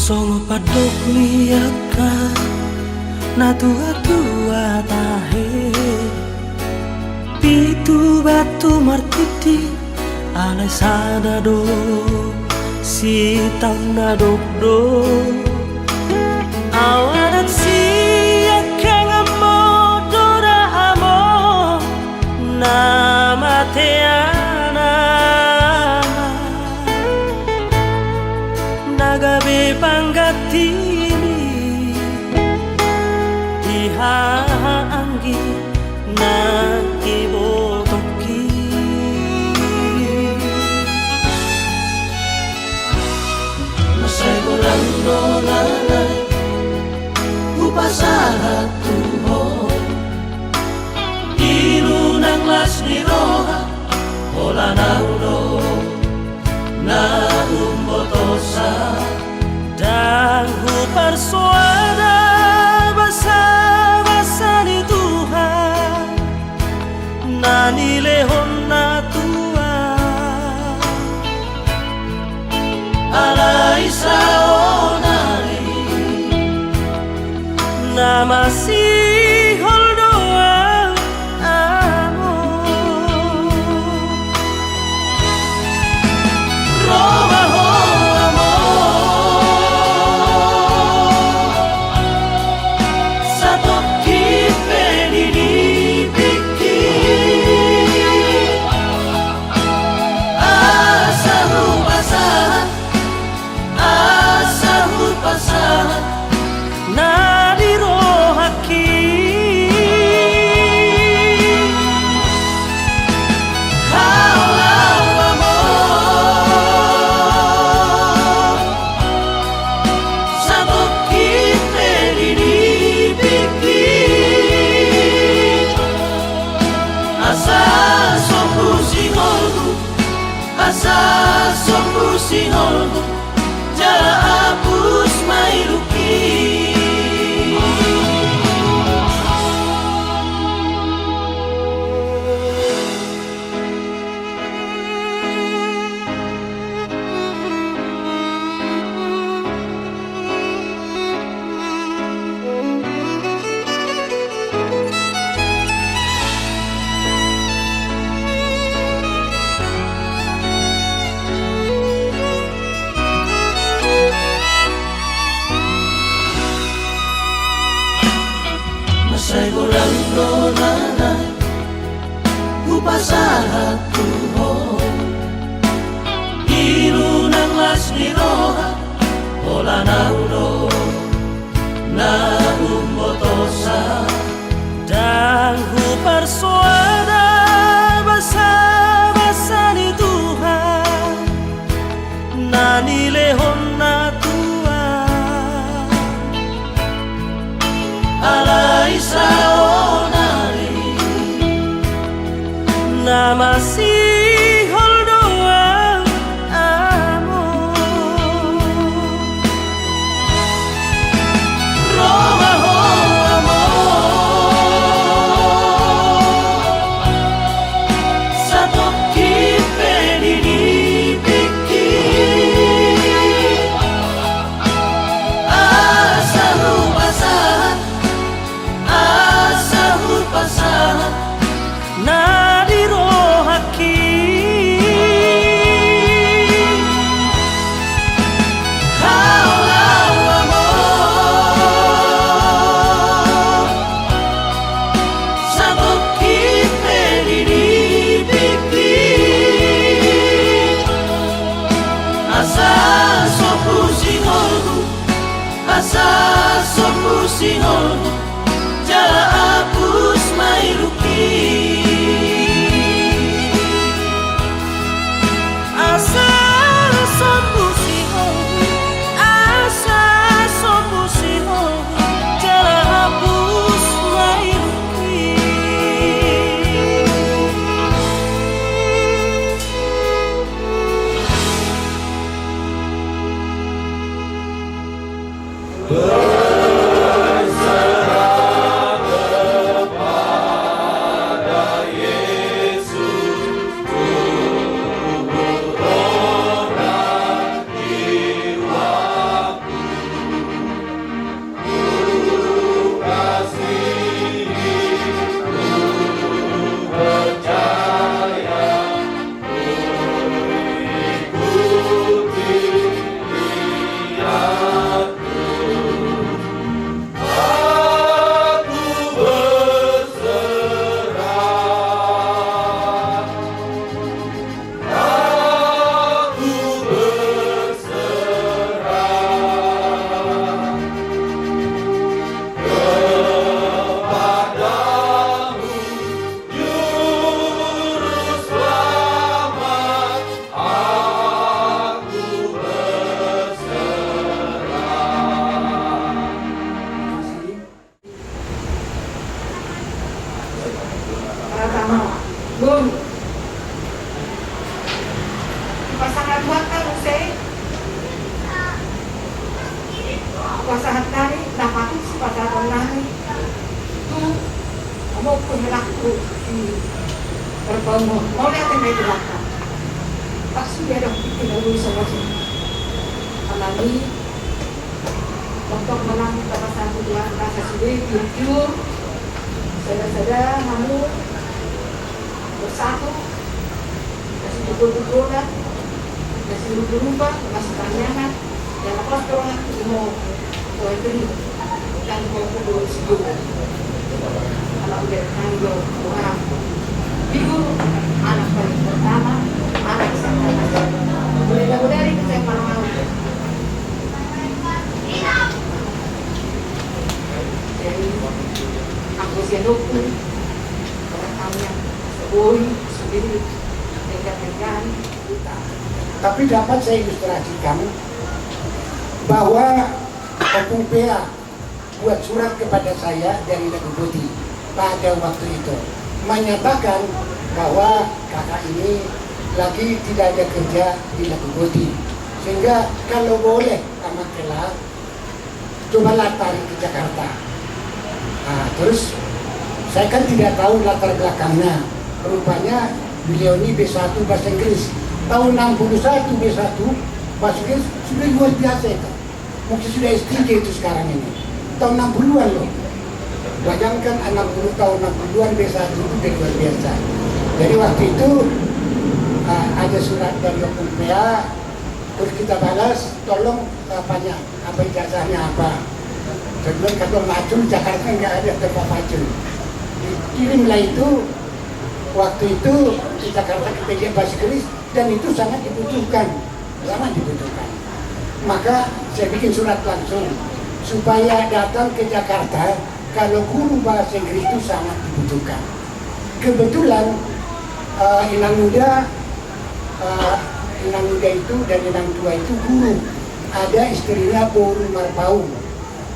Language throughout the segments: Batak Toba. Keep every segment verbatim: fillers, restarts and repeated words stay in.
Songon pandok ni angka na tuatua tahe, pitu batu martiti, alai sada do sitaon na dokdok. Ahu anak siangkanganmu do da hamu na mate ama, na gabe panggantimi di haha anggi na ibotoki. Mansai godang do nang hupasahat tu ho, i nunga las ni roha, holan ahu do na umbotosa. Ndang huparsoada basabasa ni Tuhan na nilehon na tua. Alai saonari na masihol do ahu, amo. Ro ma ho, amo, satongkin pe di nipingki. Asa hupasahat, asa hupasahat na di rohangki. Hau, hau, amo, satongkin pe di nipingki. Asa sombu singolhu, asa sombu singolhu, jala apus ma ilungki. Mansai godang do nang hupasahat tu ho, i nunga las ni roha, holan ahu do na umbotosa. Ndang huparsoada basabasa ni Tuhan na nilehon na tua. Alai saonari na masihol do ahu, amo. Ro ma ho, amo, satongkin pe di nipingki. Asa hupasahat, asa hupasahat na di rohangki. Hau, hau, amo, satongkin pe di nipingki. Asa sombu singolhu, asa Sombu si ho jala hapus ma ilungki. Asa sombu si ho, asa sombu si ho jala hapus ma ilungki. Pertama, Bun. Pasahat buat kan usai. Pasahat nami, dapat si pasahat nami. Tu, kamu pun laku di bertemu. Mau lihat yang itu laku. Tak sudah dong, kita dulu sama sih. Alami, untuk menang kita satu dua rasa sulit, jujur, sada-sada, namun bersatu, kasih pukul-pukulan, kasih rupa-rupa, kasih tanyangan, dan apa sekolah, mau poetry, dan mau pukul sejumlah. Kalau udah tanggung orang, ibu, anak paling pertama, anak saya. Mudah-mudahan itu saya malam-malam. Jadi, aku siadokku, orang kami yang seboi, sendiri, tega-tegaan, buta. Tapi dapat saya ilustrasikan bahwa Ompung Pea buat surat kepada saya dari Laguboti pada waktu itu, menyatakan bahwa kakak ini lagi tidak ada kerja di Laguboti, sehingga kalau boleh, Ama Kela, cobalah tarik ke Jakarta. Nah, terus saya kan tidak tahu latar belakangnya. Rupanya beliau ini B satu bahasa Inggris. Tahun enam puluh satu B satu bahasa Inggris sudah luar biasa itu. Mungkin sudah S tiga itu sekarang ini. Tahun enam puluhan loh. Bayangkan enam puluh, tahun enam puluhan B satu itu udah luar biasa. Jadi waktu itu, ah, ada surat dari Ompung Pea, terus kita balas, tolong apanya, apa ijazahnya apa. Kedua, kalau macul Jakarta nggak ada tempat macul. Dikirimlah itu, waktu itu di Jakarta kita lihat bahasa Inggris, dan itu sangat dibutuhkan, sangat dibutuhkan. Maka saya bikin surat langsung supaya datang ke Jakarta kalau guru bahasa Inggris itu sangat dibutuhkan. Kebetulan, eh, Inang Muda, eh, Inang Muda itu dan Inang Tua itu guru. Ada istrinya Boru Marpaung.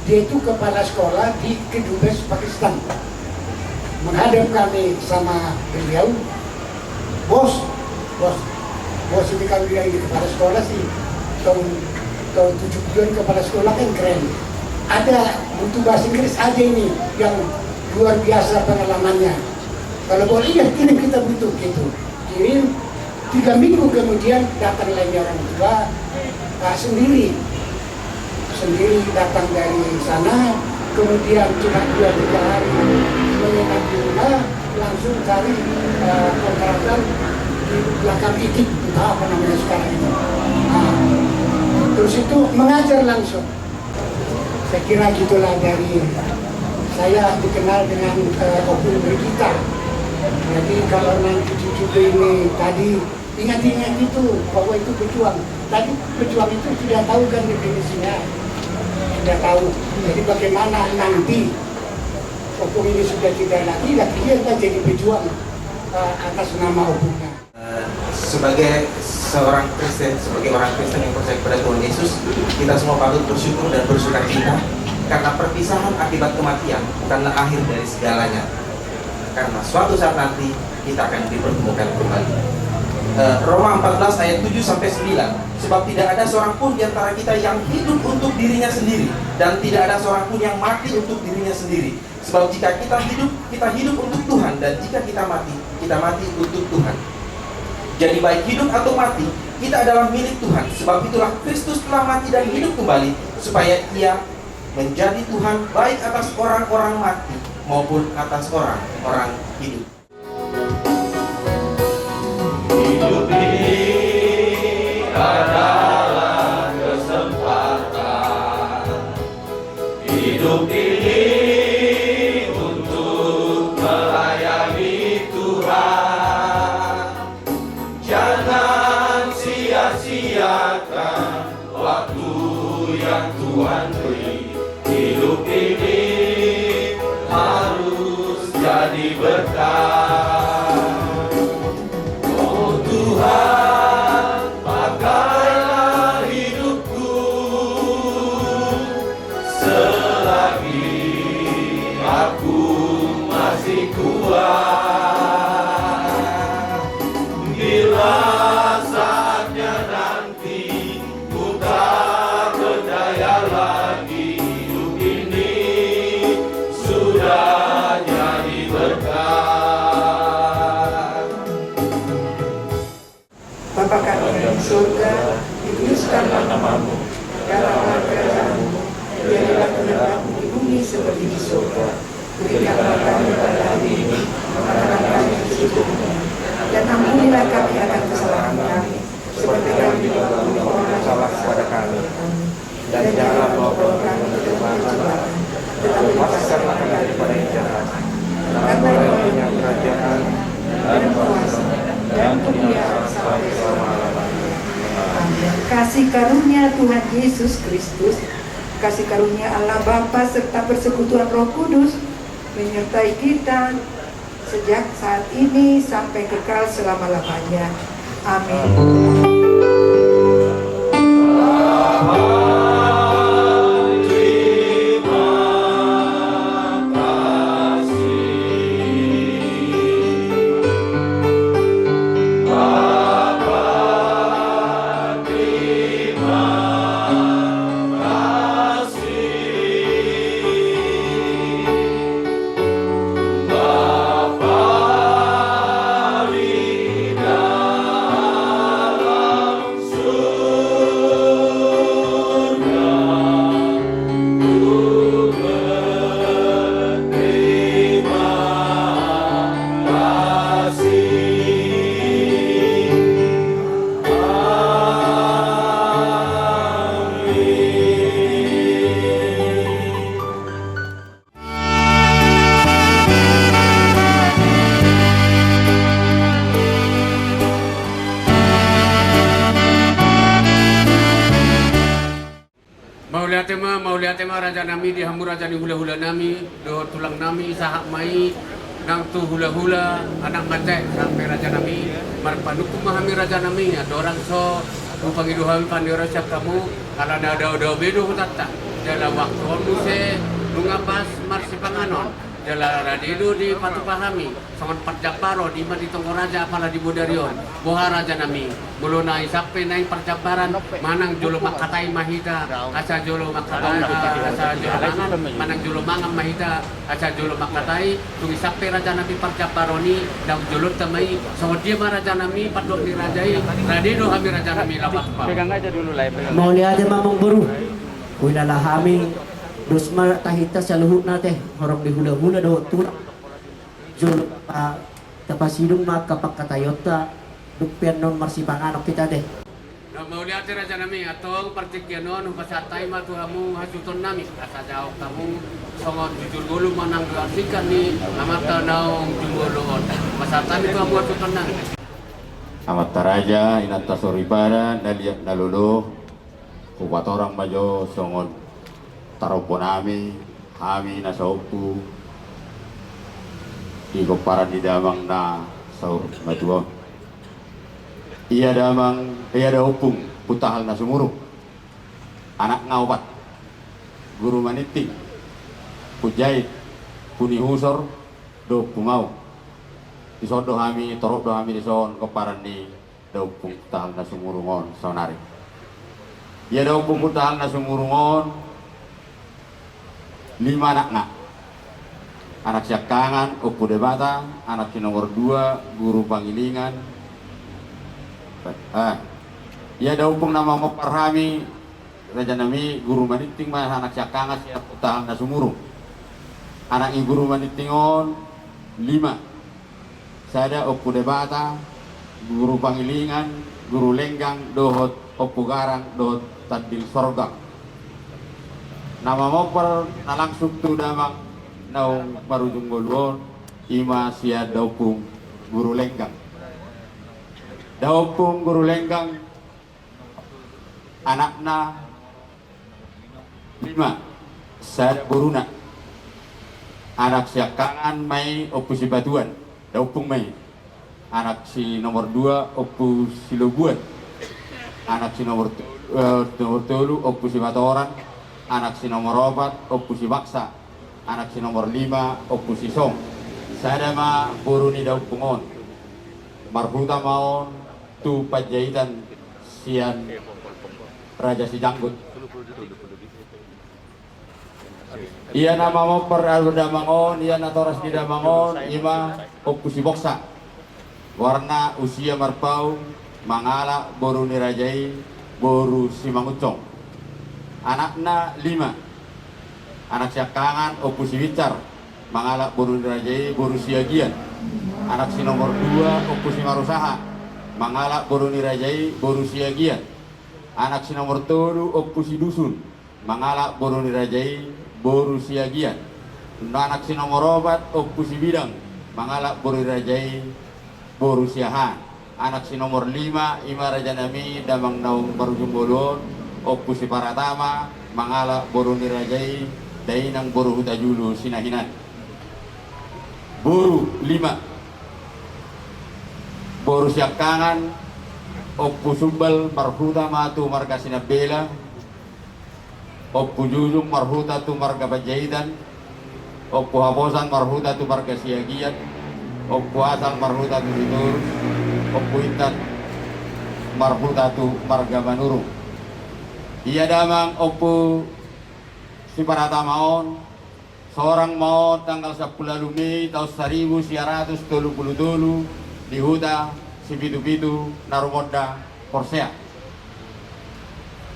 Dia itu kepala sekolah di Kedubes Pakistan. Menghadap kami sama beliau, "Bos, bos, bos, ini kami bilang ini kepala sekolah sih, tahun, tahun tujuh puluhan kepala sekolah kan keren. Ada butuh bahasa Inggris, ada ini yang luar biasa pengalamannya. Kalau boleh, iya, kirim, kita butuh," gitu. Kirim, tiga minggu kemudian datang lagi orang tua, ah, sendiri. Sendiri datang dari sana, kemudian cuma dua tiga hari menginap di rumah, langsung cari, eh, kontrakan di belakang Itik, entah apa namanya sekarang ini. Nah, terus itu mengajar langsung. Saya kira gitulah dari saya dikenal dengan, eh, Ompung Brigita. Jadi kalau nanti cucu ini tadi ingat-ingat itu, bahwa itu pejuang. Tadi pejuang itu sudah tahu kan definisinya. Tidak tahu. Jadi bagaimana nanti ompung ini sudah tidak lagi, lagi dia akan jadi pejuang, eh, atas nama ompungnya. Eh, sebagai seorang Kristen, sebagai orang Kristen yang percaya kepada Tuhan Yesus, kita semua patut bersyukur dan bersuka cita karena perpisahan akibat kematian bukanlah akhir dari segalanya. Karena suatu saat nanti kita akan dipertemukan kembali. Eh, Roma empat belas ayat tujuh sampai sembilan. Sebab tidak ada seorang pun di antara kita yang hidup untuk dirinya sendiri, dan tidak ada seorang pun yang mati untuk dirinya sendiri. Sebab jika kita hidup, kita hidup untuk Tuhan, dan jika kita mati, kita mati untuk Tuhan. Jadi baik hidup atau mati, kita adalah milik Tuhan. Sebab itulah Kristus telah mati dan hidup kembali, supaya Ia menjadi Tuhan baik atas orang-orang mati maupun atas orang-orang hidup. Hidup ini adalah kesempatan. Hidup ini untuk melayani Tuhan. Jangan sia-siakan waktu yang Tuhan beri. Hidup ini harus jadi berkat. Oh Tuhan, pakailah hidupku selagi aku masih kuat. Bila saatnya nanti ku tak berdaya lagi, hidup ini sudah jadi berkat. Bapa kami yang di surga, dikuduskanlah nama-Mu, datanglah kerajaan-Mu, jadilah kehendak-Mu di bumi seperti di surga. Berikanlah kami pada hari ini makanan kami yang secukupnya, dan ampunilah kami akan kesalahan kami, seperti kami juga mengampuni orang yang bersalah kepada kami. Dan janganlah Engkau membawa kami ke dalam pencobaan, tetapi lepaskanlah kami daripada yang jahat. Karena Engkau punya kerajaan dan kuasa dan kemuliaan sampai selama-lamanya. Amin. Kasih karunia Tuhan Yesus Kristus, kasih karunia Allah Bapa, serta persekutuan Roh Kudus menyertai kita sejak saat ini sampai kekal selama-lamanya. Amin. Mauliate ma, mauliate ma raja nami di hamu raja ni hula-hula nami dohot tulang nami, sahat ma i nang tu hula-hula anak mate sampe raja nami. Marpanungkun ma hami raja nami, andorang so hupangido hami panderosa hamu, ala na dao-dao be do hutanta. Jala waktu on muse nunga pas marsipanganon, jala rade do dipatupa hami songon parjambaron i ma di tonggo raja apala di bodari on. Boha raja nami, molo na i sampe naeng parjambaran, manang jolo mangkatai ma hita asa jolo mangkatai, asa jolo mangan, manang jolo mangan ma hita asa jolo mangkatai. Tung i sampe raja nami parjambaron i, ndang jolonta ma i. Songon dia ma raja nami pandok ni raja i, rade do hami raja nami, laho patupa. Pegang aja dulu lah, pegang. Mauliate ma amangboru. Huilala hami, dos ma tahinta saluhutna te, horong ni hula-hula dohot tulang. Jolo, ah, tapasidung ma angka pangkataionta, dung pe annon marsipanganon hita te. Na mauliate raja nami, antong partingkian on hupasahat hami ma tu hamu hasuhuton nami, asa jaok hamu songon jujur ngolu manang dua singkat ni amanta naung jumolo on. Pasahat hami tu hamu hasuhuton nami. Amanta raja, inanta soripada, na liat na lolo, hupatorang ma jo songon Tarombo nami, hami na saompu di pomparan ni damang na saur matua on. Ia damang, ia da ompung Putahal na sumurung. Anakna opat: Guru Maninting, Ompu Jait, Ompu Nihusor dohot Ompu Maung. Dison do hami, torop do hami dison pomparan ni da ompung Putahal na sumurung on saonari. Ia da ompung Putahal na sumurung on lima anakna. Anak siangkangan Ompu Debata, anak si nomor dua Guru Pangilingan. Eh, ia da ompung na mamompar hami, raja nami, Guru Maninting ma anak siangkangan sian Putahal na sumurung. Anak ni Guru Maninting on lima. Sada Ompu Debata, Guru Pangilingan, Guru Lenggang dohot Ompu Garang dohot Tandil Sorga. Na mamompar na langsung tu damang naung marujung ngolu on, i ma sian da ompung Guru Lenggang. Da ompung Guru Lenggang anakna lima, sada boruna. Anak siangkangan ma i Ompu Sibatuan, da ompung ma i. Anak si nomor dua Ompu Silobuan. Anak si nomor tolu, eh, nomor tolu Ompu Sibatoran. Anak si nomor opat Ompu Sibaksa. Anak si nomor lima Ompu Sisong. Sada ma boru ni da ompung on. Marhuta ma on tu Panjaitan sian Raja Sijanggut. Ia na mamompar alu damang on, ia natoras di damang on, i ma Ompu Siboksa. Goarna Usia Marpaung, mangalap boru ni raja i boru Simangunsong. Anakna lima. Anak siangkangan Ompu Sibincar, mangalap boru ni raja i boru Siagian. Anak si nomor dua Ompu Simarusaha, mangalap boru ni raja i boru Siagian. Anak si nomor tolu Ompu Sidusun, mangalap boru ni raja i boru Siagian. Anak si nomor opat Ompu Sibidang, mangalap boru ni raja i boru Siahaan. Anak si nomor lima, i ma raja nami damang naung marujung ngolu on, Ompu Siparatama, mangalap boru ni raja i, dainang boru Hutajulu Sinahinan. Boru lima. Boru siangkangan Ompu Sumbal marhuta ma tu marga Sinambela, Ompu Jujung marhuta tu marga Panjaitan, Ompu Haposan marhuta tu marga Siagian, Ompu Asal marhuta tu Sitorus, Ompu Intan marhuta tu marga Manurung. Ia damang Ompu Siparatama on, sorang ma on tanggal sampulu ualu Mei taon saribu sia ratus tolu pulu tolu di huta Sipitu-pitu na rumonda Porsea.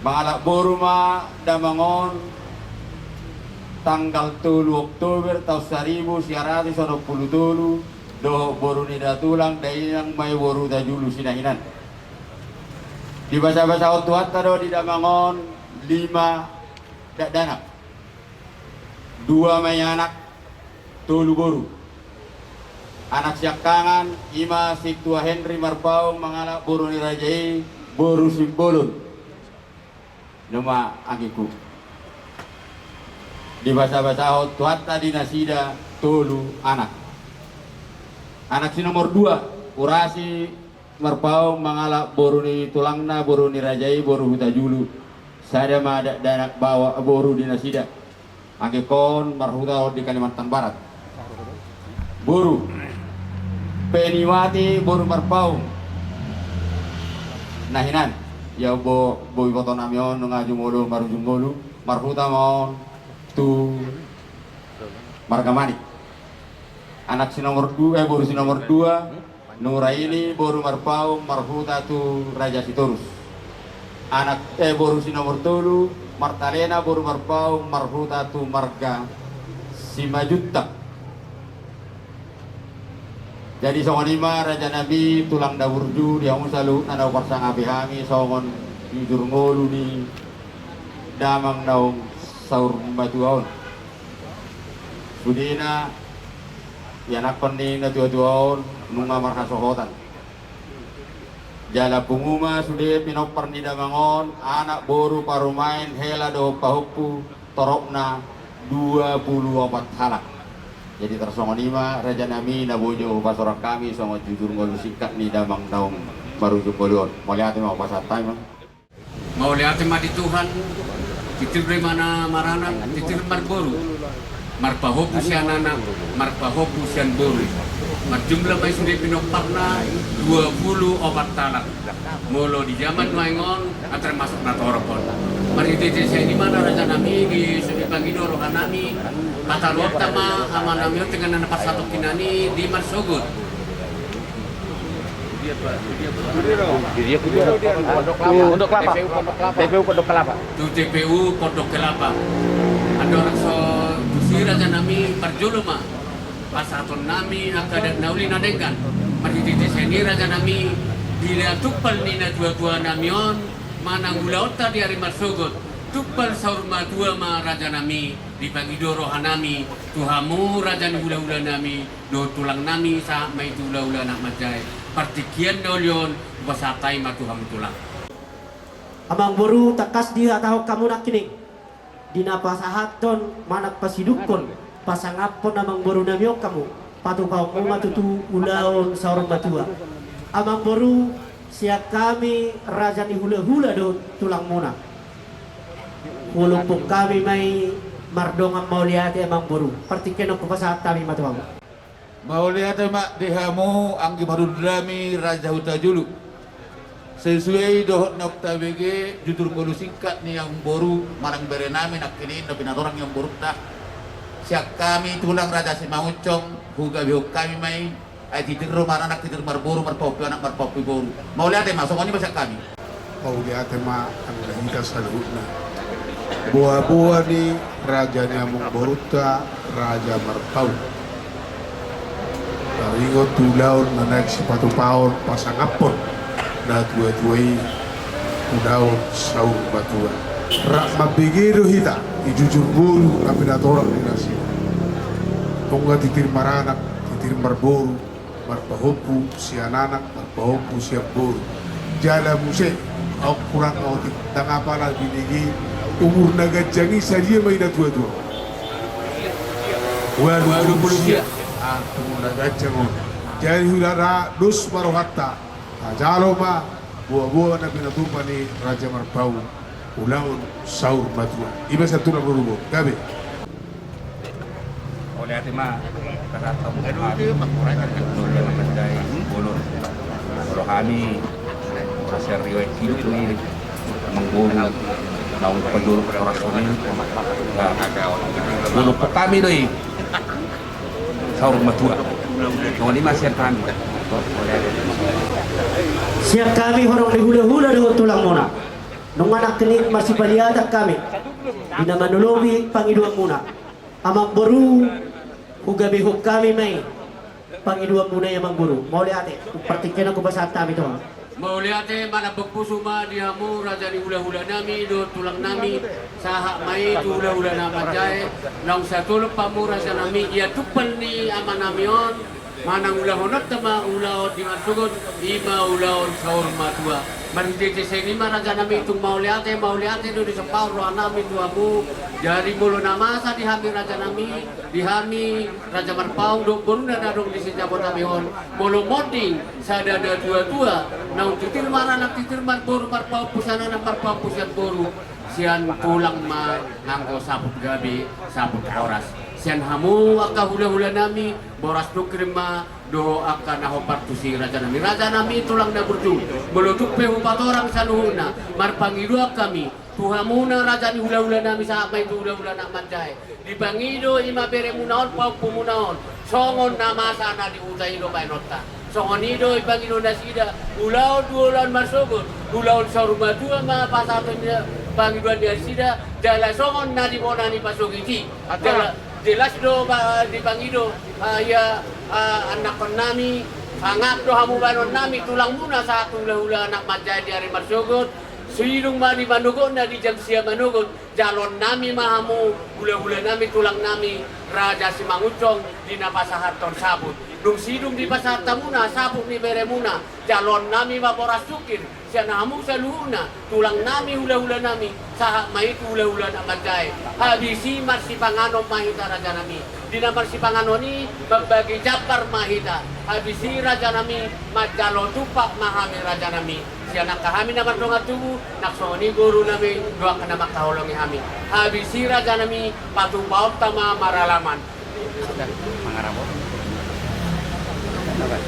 Mangalap boru ma damang on tanggal tolu Oktober taon saribu sia ratus onom pulu tolu dohot boru ni da tulang, dainang ma i boru Hutajulu Sinahinan. Dibasabasahon Tuhanta do di damang on lima dakdanak. Dua ma i anak, tolu boru. Anak siangkangan, i ma Sintua Henry Marpaung mangalap boru ni raja i boru Simbolon. Numa anggiku. Dibasabasahon Tuhanta di nasida tolu anak. Anak si nomor dua, Urasi Marpaung mangalap boru ni tulangna, boru ni raja i, boru Hutajulu. Sada ma dakdanak baoa boru di nasida. Anggiku on marhuta on di Kalimantan Barat. Boru Peniwati boru Marpaung. Nahinan. Ia bo, bo iboto nami on nunga jumolo marujung ngolu. Marhuta ma on tu marga Manik. Anak si nomor dua, eh, boru si nomor dua, Nuraini boru Marpaung marhuta tu Raja Sitorus. Anak, eh, boru si nomor tolu, Martalena boru Marpaung marhuta tu marga Simanjuntak. Jadi songon i ma raja nami tulang na burju di hamu saluhutna na huparsangapi hami songon jujur ngolu ni damang naung saur matua on. Sudena ianakhon ni na tuatua on nunga marhasohotan. Jala pungu ma sude pinompar ni damang on, anak boru parumaen hela dohot pahompu, Toropna dua pulu opat halak. Jadi tarsongon i ma raja nami na boi jo hupasahat hami songon jujur ngolu singkat ni damang naung marujung ngolu on. Mauliate ma hupasahat hami ma. Mauliate ma di Tuhan, titir do imana maranak, titir marboru, marpahompu sian anak, marpahompu sian boru. Marjumlah ma i sude pinomparna dua pulu opat halak. Molo di jaman nuaeng on, ah, termasuk na torop on. Marhite-hite sian imana raja nami, di sude pangido roha nami, pataruhonta ma ama nami on tu inganan na parsatongkinan i di marsogot. Pondok Kelapa. T P U Pondok Kelapa. Tu T P U Pondok Kelapa. Andorang so tusi raja nami parjolo ma pasahaton nami angka adat na uli na denggan. Marhite-hite sian i raja nami, di na tumpal ni na tua-tua nami on manang ulaonta di ari marsogot. Tumpal saur matua ma raja nami, dipangido roha nami tu hamu raja ni hula-hula nami dohot tulang nami sahat ma i tu hula-hula anak manjae. Partingkian na uli on hupasahat hami ma tu hamu tulang. Amangboru, tangkas dihatahon hamu nangkining, di na pasahathon manang pasidungkon, pasangaphon amangboru nami on hamu, patupaonmu ma tutu ulaon saur matua. Amangboru, sian hami raja ni hula-hula dohot tulangmuna, huolophon hami ma i mardongan mauliate amangboru. Partingkian on hupasahat hami ma tu hamu. Mauliate ma di hamu anggi parhundul nami Raja Hutajulu. Sesuai dohot naung tabege, jujur ngolu singkat ni amangboru manang bere nami nangkining na pinatorang ni amangborunta. Sian hami tulang Raja Simangunsong, hugabehon hami ma i, ai titir do maranak, titir marboru, marpahompu anak, marpahompu boru. Mauliate ma, songon i ma sian hami. Mauliate ma angka hita saluhutna. Boa-boa ni raja ni amangborunta Raja Marpaung. Taringot tu ulaon na naeng sipatupaon pasangaphon na tua-tua i ulaon saur matua. Rap mambege do hita di jujur ngolu na pinatorang ni nasida. Nunga titir maranak, titir marboru, marpahompu sian anak, marpahompu sian boru. Jala muse, ahu hurang otik, ndang apala binege, umur na ganjang i sadia ma i na tua-tua? Ualu pulu sia. Ah, umur na ganjang on. Jadi huida dos ma rohanta. Tajalo ma, boa-boa na pinatupa ni Raja Marpaung. Ulaon saur matua. Iba satu na berubah. Gabe. Oleh ate ma, kata tamu kami, oleh na mandai, bolon. Kalau kami, rasa riwayat hidup ni, manggol, naung pajolo, orang sonin, bolon kami doi. Saur matua. Songon i ma sian kami. Sian kami horong ni hula-hula dohot tulangmuna. Nunga nangkining marsipaliatan hami di na manolopi pangidoanmuna. Amangboru, hugabehon hami ma i pangidoanmuna i amangboru. Mauliate, partingkian on hupasahat hami tu hamu. Mauliate, manambok pusu ma di hamu raja ni hula-hula nami dohot tulang nami, sahat ma i tu hula-hula na manjae, naung satolop hamu raja nami, ia tumpal ni ama nami on, manang ulahononta ma ulaon di marsogot, i ma ulaon saur matua. Marhite-hite sian i ma raja nami tung mauliate, mauliate do disampurna roha nami tu hamu. Jadi molo na masa di hami raja nami, di hami Raja Marpaung dohot boruna na adong di Sijabon nami on, molo monding sada na tua-tua, naung titir maranak, titir marboru, marpahompu sian anak, marpahompu sian boru, sian tulang ma anggo saput gabe, saput horas. Sian hamu angka hula-hula nami, boras nangkin ma dohot angka na hombar tusi raja nami. Raja nami tulang na burju, molo tung pe hupatorang saluhutna, marpangidoan hami tu hamuna raja ni hula-hula nami sahat ma i tu hula-hula na manjae. Dipangido i ma beremuna on, pahompumuna on, songon na masa na di huta i do baenonta. Songon i do dipangido nasida, ulaon tu ulaon marsogot, ulaon saur matua ma pasahaton ni pangidoan ni nasida, jala songon na di bona ni pasogit i. Jala jelas do ba, dipangido, ah, ia, ah, anakkon nami, sangap do hamu baenon nami, tulangmuna sahat tu hula-hula na manjae di ari marsogot, Sidung ma di manogotna di jam sia manogot, jaloonnami ma hamu, hulahulanami, tulangnami, Raja Simangunsong, di na pasahathon saput. Dung sidung dipasahat hamuna saput ni beremuna, jaloonnami ma boras sukir sian hamu saluhutna, tulangnami, hulahulanami, sahat ma i tu hulahula na manjae. Habis i marsipanganon ma hita, rajanami. Di na marsipanganon i mambagi jambar ma hita. Habis i, rajanami, manjalo tumpak ma hami, rajanami. Sian angka hami na mardongan tubu, nang songon i borunami, dohot angka na mangkaholongi hami. Habis i, rajanami, patupaonta ma maralaman.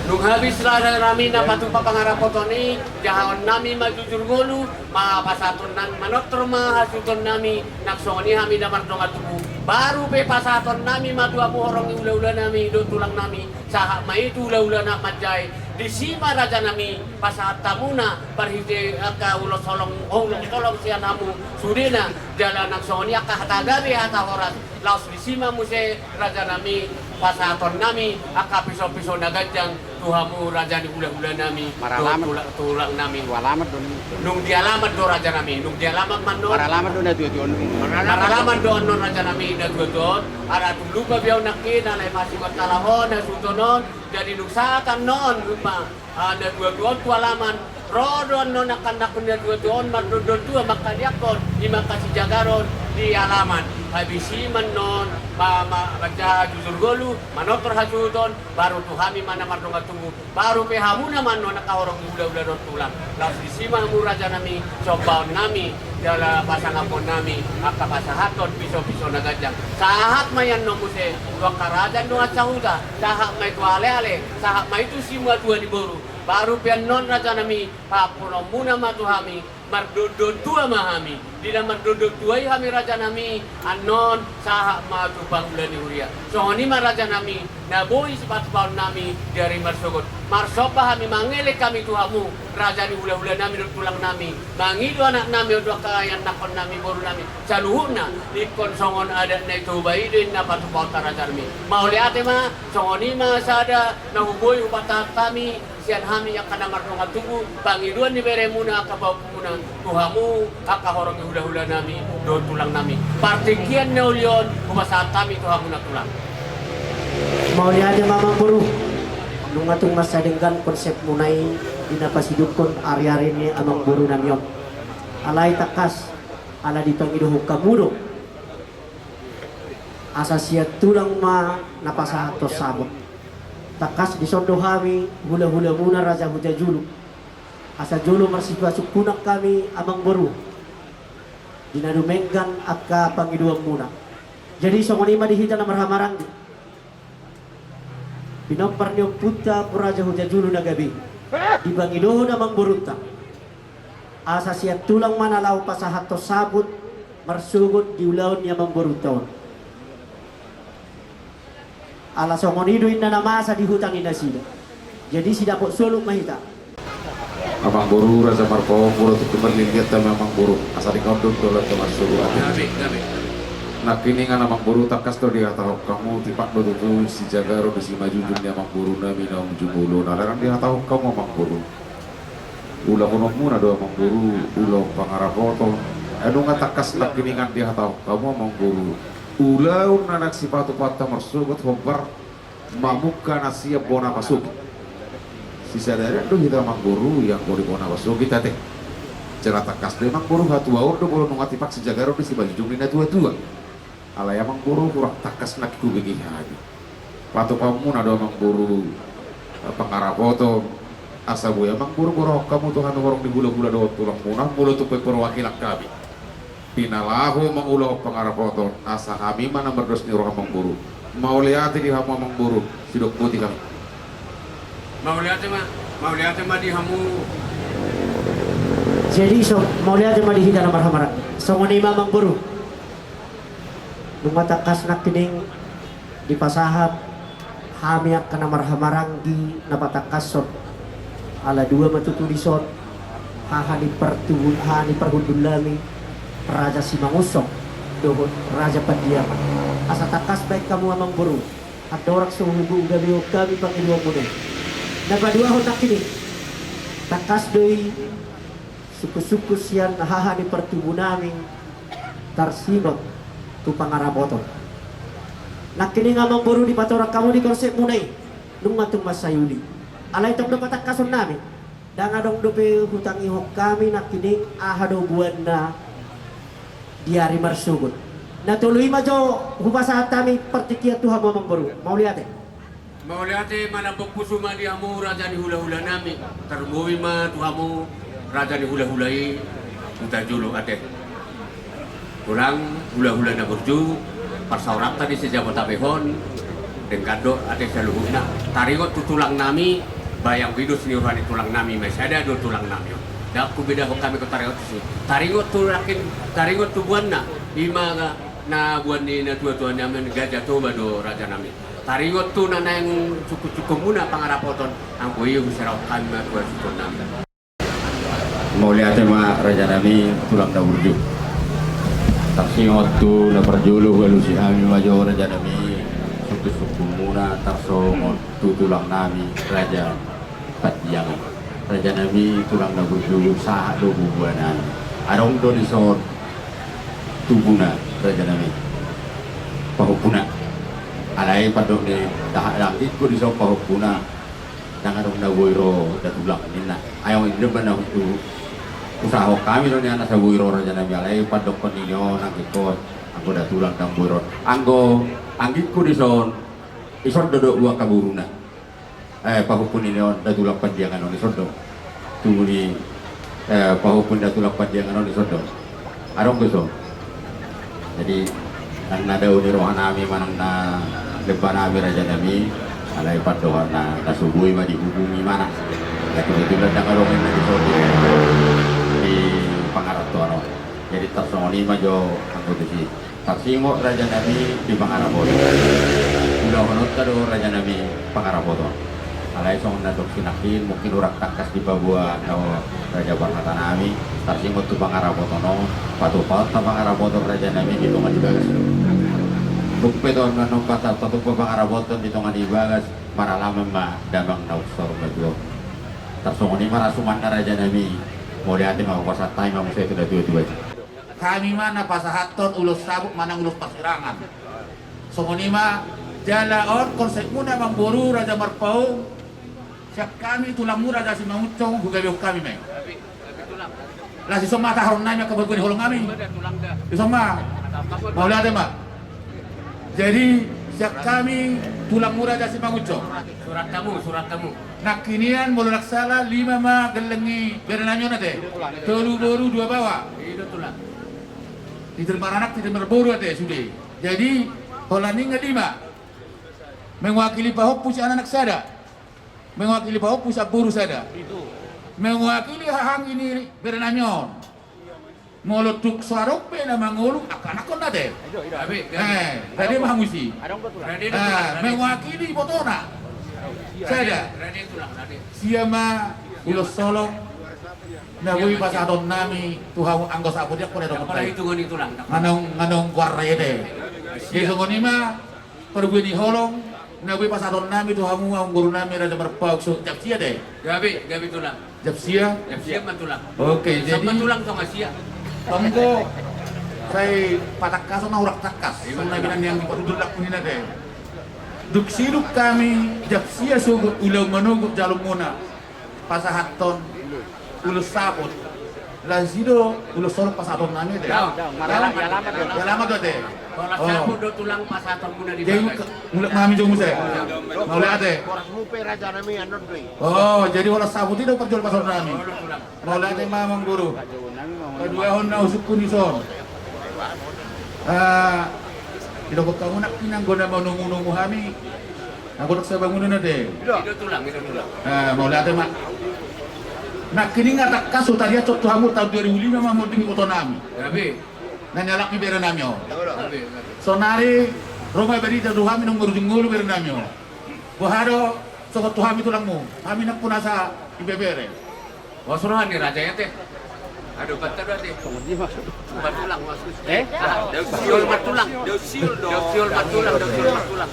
Dung habis, rajanami, na patupa pangarapoton i, jahaonnami ma jujur ngolu, ma pasahatonnami, manortor ma hasuhutonnami, nang songon i hami na mardongan tubu. Baru pe pasahatonnami ma tu hamu horong ni hulahulanami dohot tulangnami, sahat ma i tu hulahula na manjae. Disi ma, rajanami, pasahat hamuna marhite angka ulos holong, ulos holong sian hamu sudena, jala nang songon i angka hata gabe, hata horas. Laos disi ma muse, rajanami, pasahatonnami angka pisopiso na ganjang tu hamu, raja ni hulahulanami, maralaman. Dohot tula-, tulangnami. Maralaman do ni. Nunga dialaman do, rajanami, nunga dialaman ma annon. Maralaman do na tuatua on. Maralaman do annon, rajanami, na tuatua on. Ala tung lupa be ahu nangkin, alai masihol hata on, hasuhuton on. Jadi dung sahat annon, lupa. Ah, na tuatua on tu alaman, ro do annon angka na tuatua on, mardondon tua, mangkaliangkon, ima angka sijagaron di alaman. Habis i ma annon, ma, ma, manjaha jujur ngolu, manortor hasuhuton, baru tu hami ma na mardongan tubu, baru pe hamuna ma annon angka horong ni hulahula dohot tulang. Laos disi ma hamu, rajanami, sombaonnami, jala pasangaponnami angka pasahathon pisopiso na ganjang. Sahat ma i annon muse tu angka raja dohot sahuta, sahat ma i tu aleale, sahat ma i tu simuatua ni boru. Baru pe annon, rajanami, paampunonmuna ma tu hami, mardondon tua ma hami. Di na mardondon tua i hami, rajanami, annon sahat ma tu pangula ni huria. Songon i ma, rajanami, na boi sipatupaonnami di ari marsogot. Marsomba hami, mangelek hami tu hamu, raja ni hulahulanami dohot tulangnami, mangido anaknami, dohot angka ianakkonnami, borunami, saluhutna, ingkon songon adat na i Toba i do inna patupaonta, rajanami. Mauliate ma. Songon i ma sada na huboi hupasahat hami sian hami angka na mardongan tubu, pangidoan ni beremuna, angka pahompunmuna, tu hamu angka horong ni hulahulanami dohot tulangnami. Partingkian na uli on hupasahat hami tu hamuna, tulang. Mauliate ma, amangboru. Nunga tung mansai denggan konsepmuna i di na pasidungkon ariari ni amangborunami on. Alai tangkas, ala dipangidohon hamu do, asa sian tulang ma na pasahathon saput. Tangkas dison do hami hulahulamuna Raja Hujajulu, asa jolo marsipasungkunan hami, amangboru, di na dumenggan angka pangidoanmuna. Jadi songon i ma di hita na marhahamaranggi. Pinompar ni ompunta Ompu Raja Hujajulu na gabe, dipangidohon amangborunta, asa sian tulang ma na laho pasahathon saput marsogot di ulaon ni amangborunta on. Ala songon i do inna na masa di huta ni nasida. Jadi sidapot solup ma hita. Amangboru, Raja Marpaung, molo tung pe marliliat hami, amangboru, asa denggan do dolan tu marsogot. Gabe, gabe. Nangkiningan, amangboru, tangkas do dihatahon hamu, tipak do tutu sijagaron di simanjujung ni amangborunami naung jumolo. Ala naeng dihatahon hamu, amangboru, ulahononmuna do, amangboru, ulaon pangarapoton. Ai nunga tangkas nangkiningan dihatahon hamu, amangboru, ulaon na naeng sipatupaonta marsogot, hombar mamungka na sian bona pasogit. Sisada do hita, amangboru, ianggo di bona pasogit ate. Jala tangkas do, amangboru, hatuaon do molo nunga tipak sijagaron di simanjujung ni natuatua. Alai, amangboru, hurang tangkas nangkin hubege hami. Patupaonmuna do, amangboru, pangarapoton, asa boi, amangboru, borahon hamu tu hami horong ni hulahula dohot tulangmuna, molo tung pe perwakilan hami. Pinalaho mangulahon pangarapoton, asa hami ma na mardos ni roha, amangboru. Mauliate di hamu, amangboru, sidok boti hami. Mauliate ma, mauliate ma di hamu. Jadi so, mauliate ma di hita na marhahamaranggi. Songon i ma, amangboru. Nunga tangkas nangkining dipasahat hami angka na marhahamaranggi na patangkashon. Ala dua ma tutu dison, haha ni partubu-, haha ni parhundulnami, Raja Simangunsong dohot Raja Pandiangan. Asa tangkas baen hamu, amangboru, andorang so hugabehon hami pangidoanmuna i. Na paduahon nangkining, tangkas do i Sungkun-sungkun sian haha ni partubu nami tarsingot tu pangarapoton. Nangkining amang boru dipatorang hamu di konsepmuna i, nunga tung mansai uli. Alai tong do patangkason nami. Ndang adong dope hutangihon hami nangkining aha do boanna di ari marsogot. Na tolu i ma jo hupasahat hami partingkian tu hamu amang boru. Mauliate. Mauliate, malambok pusu ma di hamu raja ni hulahula nami. Tarlumobi ma tu hamu raja ni hulahula i, huta jolo ate. Tulang, hulahula na burju, parsaoranta di se-Jabodetabek on, denggan do ate saluhutna. Taringot tu tulang nami, bayang bidos ni roha ni tulang nami, ma sada do tulang nami on. Ndang hubedahon hami, taringot tu si, taringot tu rakin, taringot tu boanna, i ma na boan ni natua-tua nami on, Gajah Toba do raja nami. Taringot tu na naeng sungkun-sungkunmuna pangarapoton, anggo i huserahon hami ma tu hasuhuton nami. Mauliate ma raja nami tulang na burju. Tarsingot tu na parjolo hualusi hami ma jo raja nami sungkun-sungkunmuna tarsongon tu tulang nami Raja Pandiangan. Raja nami tulang na burju, sahat do boanna. Adong do dison tubuna raja nami, pahompuna. Alai pandok ni, taha, anggingku dison pahompuna. Ndang adong na boi ro da tulang ninna. Ai on, inda ba na hu, husahahon hami do nian asa boi ro raja nami, alai pandokkon ni on anggingkon, anggo da tulang ndang boi ro. Anggo anggingku dison, ison do dok dua haboruna. Eh, pahompu ni on da tulang Pandiangan on, ison do. Tubu ni, eh, pahompu ni da tulang Pandiangan on, ison do. Adong do so. Jadi nang na dao ni roha nami manang na lemba nami raja nami, alai pandohan na, na so boi ma dihubungi mana. Jadi kebetulan ndang adong na di so di, di pangarantoan on. Jadi tarsongon i ma jo anggo tusi. Tarsingot raja nami di pangarapoton. Ulahononta do raja nami pangarapoton. Alai songon na dok sinangkin, mungkin hurang tangkas dipaboa na raja parhata nami, tarsingot tu pangarapoton on, patupaonta pangarapoton raja nami di tonga ni bagas do. Tung pe tong na nomba ta, patupa pangarapoton di tonga ni bagas, maralaman ma damang na umsorong na tuaon. Tarsongon i ma ra sumanna raja nami, mauliate ma, hupasahat hami ma muse tu natua-tua i. Hami ma na pasahathon ulos saput manang ulos parsirangan. Songon i ma, jala on konsepmuna amang boru Raja Marpaung, sian hami tulangmu Raja Simangunsong, hugabehon hami ma i. Laos dison ma taharonon nami angka parbue ni holong nami. Dison ma. Mauliate ma. Jadi sian hami tulangmu Raja Simangunsong. Surat hamu, surat hamu. Nangkiningan molo ndang sala lima ma gelleng ni bere nami on ate. Tolu boru dua baoa. Titir maranak, titir marboru ate sude. Jadi holan ninna lima. Mewakili pahompu sian anak sada. Mewakili pahompu sian boru sada. Mewakili haha anggi ni bere nami on. Molo tung so adong pe na mangolu, angka anakkon ate. Gabe, gabe. Eh, rade ma hamu disi. Rade do tulang, rade. Mewakili ibotona. Sada. Rade tulang, rade. Sia ma ulos holong na boi pasahaton nami tu hamu anggo saput i, anggo na dapot. Nganong, nganong goarna i ate. Jadi songon i ma. Parbue ni holong na boi pasahaton nami tu hamu amang boru nami Raja Marpaung, so jam sia ate? Gabe, gabe tulang. Jam sia? Jam sia ma tulang. Oke, jadi tulang tonga sia. Tong do sai patangkason na hurang tangkas. Songon na bilang ni anggi patudun laku ni nate. Dung sidung hami jam sia sogot ulaon manogot jaloonmuna pasahathon ulos saput. Laos i do ulos holong pasahaton nami ate. Daong, daong, maralaman, di alamat do ate. Ulos saput do tulang pasahatonmuna di bagas. Jadi mulak ma hami jo muse. Mauliate. Boras mu pe raja nami annon do i. Oh, jadi ulos saput i do parjolo pasahaton nami. Mauliate ma amang boru. Paduahon na husungkun dison. Didok hamu nangkin anggo na manomu-nomu hami. Anggo dok sabangunan ate. I do tulang, i do tulang. Mauliate ma. Nangkining tangkas hutariashon tu hamu taon dua ribu lima ma monding iboto nami. Gabe. Na nialap ni bere nami on. Gabe, gabe. Sonari ro ma barita tu hami naung marujung ngolu bere nami on. Boha do sogot tu hami tulangmu. Hami nampuna sa ibebere. Ulos roha ni raja i ate. Ado banta do ate. Martulang, Mas. Eh? Dausiol martulang. Dausiol do. Dausiol martulang, dausiol martulang.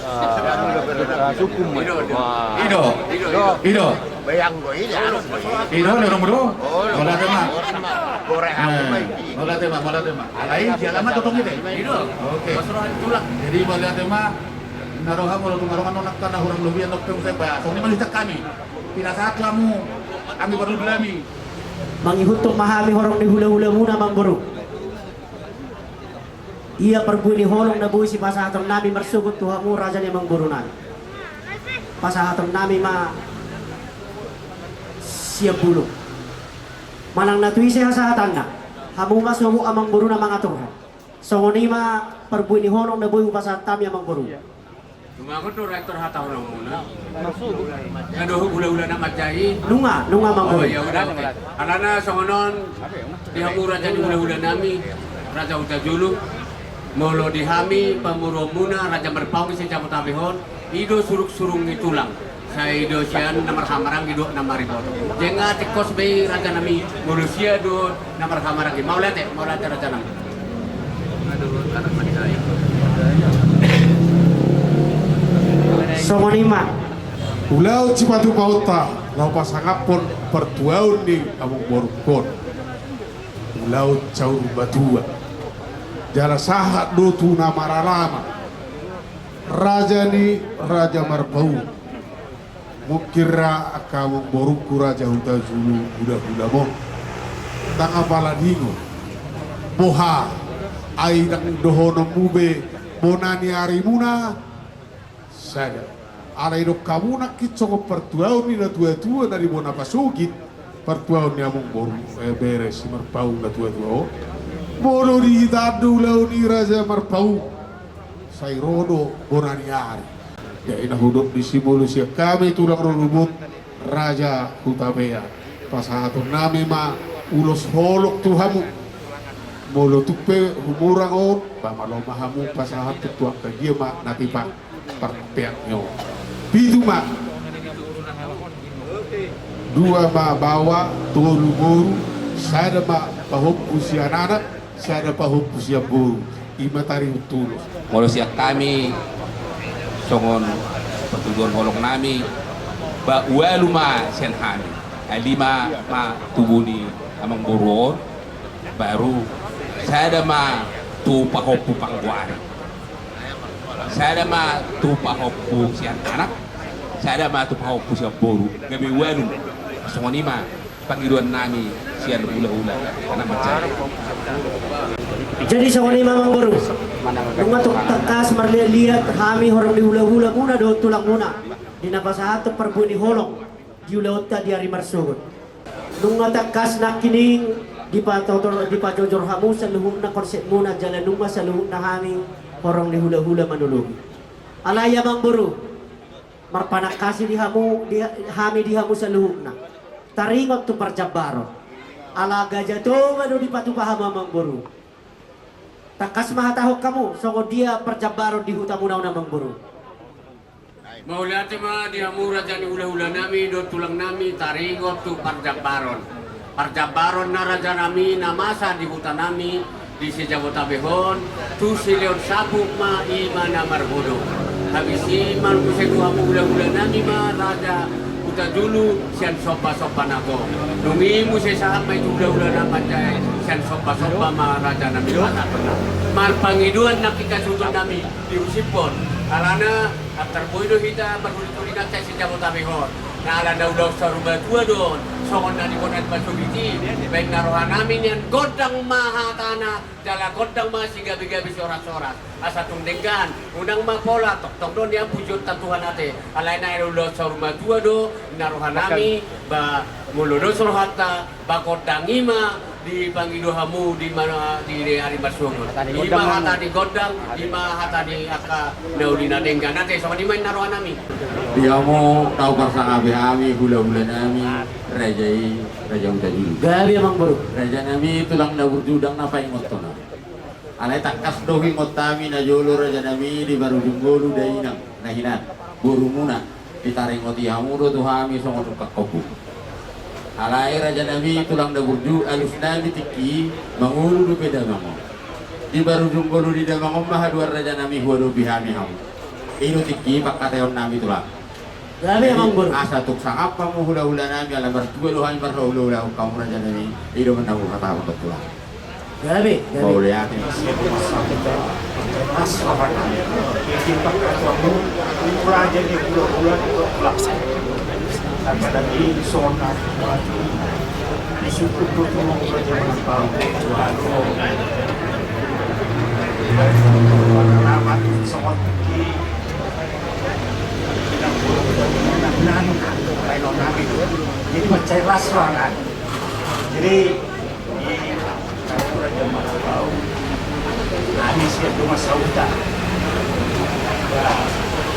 Sukun ma. I do, i do. I do. I do. Bayang do i, anu do i. Ido, ido, bro. Mauliate ma. Goreng aku ma i. Mauliate ma, mauliate ma. Alai, dia lama totong kita. Ido. Oke. Mas Rohan tulak. Jadi, mauliate ma. Na roha molo tu marongan onak kana hurang lobian nok peng saya bahas. Ini malitak kami. Pinasahat lamu. Kami baru belami. Mangihuthon ma hami horong ni hula-hulamuna, amangboru. Ia parbue ni holong na boi sipasahaton nami marsogot tu hamu raja ni amangboru nami. Pasahaton nami ma sian bulung. Manang na tu ise hasahatanna, hamu ma sogot amangboruna mangaturhon. Songon i ma parbue ni holong na boi hupasahat hami amangboru. Nunga dohot do rektor hata holongmuna? Nga dohot hula-hula na manjai? Nunga, nunga, amangboru. Oh, ya udah, oke. Alana songon on, di hamu raja ni hula-hula nami, Raja Hutajulu. Molo di hami pamoruonmuna, Raja Marpaung, ise jabo tabehon, i do surung-surung ni tulang. Sai do sian na marhahamaranggi dohot na maribot. Jeng atik kos be i raja nami, molo sia do na marhahamaranggi. Mauliate, mauliate raja nami. Songon i ma. Ulaon sipatupaonta, laho pasangaphon partuaon ni amangborungkon. Ulaon saur matua. Jala sahat do tu na maralama. Raja ni Raja Marpaung. Mungkin ra angka amangborungku Raja Hutajulu hula-hulamon. Ndang apala diingot. Boha, ai ndang dohononmu be bona ni arimuna. Sada. Alai didok hamu nangkin songon partuaon ni natua-tua na di bona pasogit. Partuaon ni amangboru, eh, bere si Marpaung natua-tua on. Molo di hita do ulaon i Raja Marpaung. Sai ro do bona ni ari. Jadi na hudok disi molo sian hami tulang rorobot Raja Hutabean. Pasahaton nami ma ulos holong tu hamu. Molo tung pe humurang on, ba malo ma hamu pasahat tu angka dia ma na tipa parpeak ni on. Pitu ma. Dua ma baoa, tolu boru, sada ma pahompu sian anak, sada pahompu sian boru. I ma taringot tu ulos. Molo sian hami songon partuduhon holong nami, ba ualu ma sian hami. Ai lima ma tubu ni amangboru on, baru sada ma tu pahompu panggoari. Sada ma tu pahompu sian anak, sada ma tu pahompu sian boru, gabe ualu. Songon i ma pangidoan nami sian hula-hula na manjai. Jadi songon i ma amangboru. Nunga tung tangkas marliat-liat hami horong ni hula-hulamuna dohot tulangmuna di na pasahathon parbue ni holong di ulaonta di ari marsogot. Nunga tangkas nangkining dipatotor, dipajojor hamu saluhutna konsepmuna jala nunga saluhutna hami horong ni hula-hula manologi. Alai amangboru, marpanangkasi di hamu, di, hami di hamu saluhutna. Taringot tu parjambaron. Ala Gaja Toba do dipatupa hamu amangboru. Tangkas ma hatahon hamu songon dia parjambaron di hutamuna on amangboru. Mauliate ma di hamu raja ni hula-hula nami dohot tulang nami, taringot tu parjambaron. Parjambaron na raja nami na masa di huta nami di Sijabotabeh on, tu Sileon Saput ma i ma na marhodong. Habis i ma muse tu hamu hula-hula nami ma Raja Hutajulu sian somba-somba na gok. Dung i muse sahat ma i tu hula-hula na manjai sian somba-somba ma raja nami pasahaton nami. Marpangidoan nangkin hasuhuton nami. Diusiphon, alana antar boi do hita marhuli-huli na sai Sijabotabeh on. Na ala na ulaon saur matua do on, songon na di bona ni pasogit i, baen na roha nami nian gondang ma hatana, jala gondang ma sigabe-gabe sioras-oras. Asa tung denggan, unang ma pola, tongtong do nian pujionta Tuhan ate. Alai na ulaon saur matua do, na roha nami, ba molo dos rohanta, ba gondang i ma dipangido hamu di mana di ari marsogot. I ma hata ni gondang, i ma hata ni angka na uli na denggan ate, songon i ma inna roha nami. Di hamu na huparsangapi hami hula-hula nami, raja i, Raja Hutajulu. Gabe amangboru. Raja nami tulang na burju, ndang na paingothon. Alai tangkas do huingot hami na jolo raja nami di parujung ngolu dainang na hinan borumuna. Ditaringoti hamu do tu hami songon ungkap ombun. Alai raja nami tulang na burju, alus nami tingki i mangolu dope damang on. Di parujung ngolu ni damang on ma haduan raja nami huadopi hami hamu. I do tingki i pangkataion nami tulang. Gabe, amangboru. Asa tung sangap hamu hulahula nami, ala martua do hami marhulahula, hamu raja nami. I do na huhatahon tu tulang. Gabe, gabe. Mauliate. Jadi mansai las roha nami. Jadi, i, Raja Marapau, nami sian dongan sahuta.